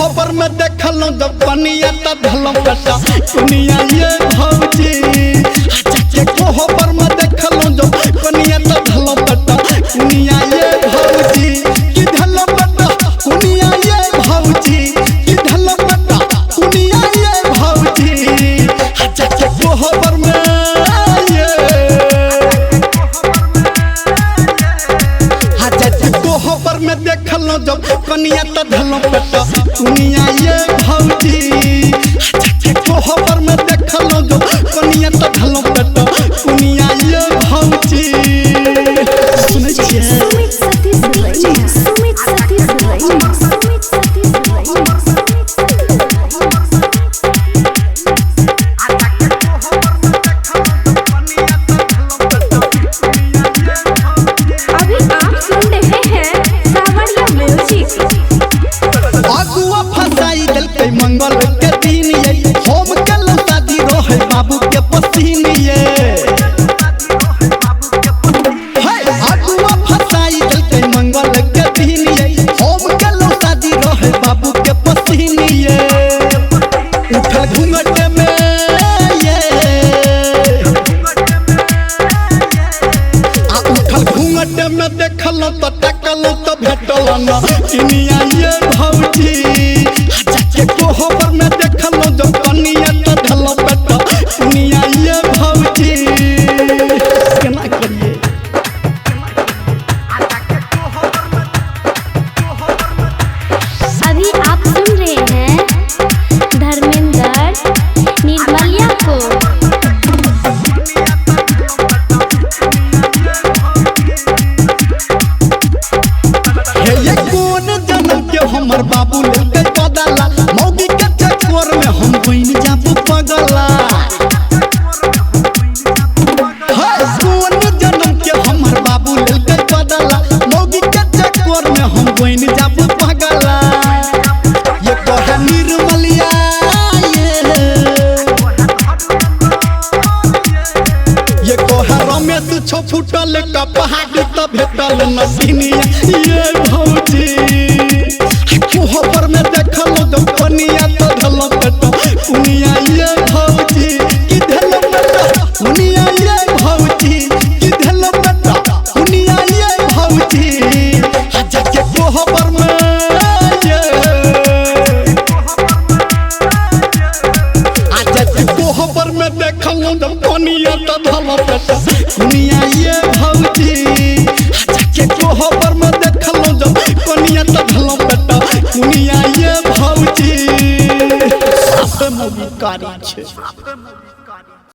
कोहबर में देखलौं जब कनिया त धलौं पेटा कुनिया ये भौजी। जाके कोहबर में देखलौं जब कनिया त धलौं पेटा कुनिया ये भौजी। की धलौं पेटा कुनिया ये भौजी। की धलौं पेटा कुनिया ये भौजी। जाके कोहबर में ये कोहबर में देखलौं जब कनिया त धलौं पेटा कुनिया ये भौजी। जाके कोहबर में देखलौं जब कनिया त धलौं पेटा कुनिया ये भौजी। सुनै छियै सुमित सतीश रैया, सुमित सतीश रैया, सुमित सतीश रैया, सुमित सतीश रैया। अभी आप सुन रहे हैं सावरिया म्यूजिक। अगुआ फसाई देलकै मंगल के दिन ये, हम केलौं शादी रहै बाबू के पसीन ये। हे अगुआ फसाई देलकै मंगल के दिन ये, हम केलौं शादी रहै बाबू के पसीन ये। उठल घूंघट में ये, आ उठल घूंघट में देखलौं त तकलौं त भेटल न किनिया ये भौजी। जाके कोहबर में देखलौं जब कनिया त धलौं पेटा कुनिया ये भौजी। केना करिए अभी आप सुन रहे हैं धर्मेंद्र निर्मलिया को। हे ये कोन जन्म के हमर बाबू लेलकै बदला, मौगी के चक्कर में हम बनि जाबू पगला। हे कोन जन्म के हमर बाबू लेलकै बदला, मौगी के चक्कर में हम बनि जाबू पगला। ये कहे निर्मलिया ये कहे रमेश छौ फुटल कपहाड़ी त भेटल नसीनिया ये भौजी। कोहबर में देखलौं जब कनिया त धलौं पेटा कुनिया ये भौजी। की धलौं पेटा कुनिया ये भौजी। की धलौं पेटा कुनिया ये भौजी। जाके कोहबर में ये, जाके कोहबर में देखलौं जब कनिया त धलौं पेटा कुनिया ये भौजी। जाके कोहबर में देखलौं जब कनिया त धलौं पेटा कुनिया ये भौजी। साफे मौगी कारी छै।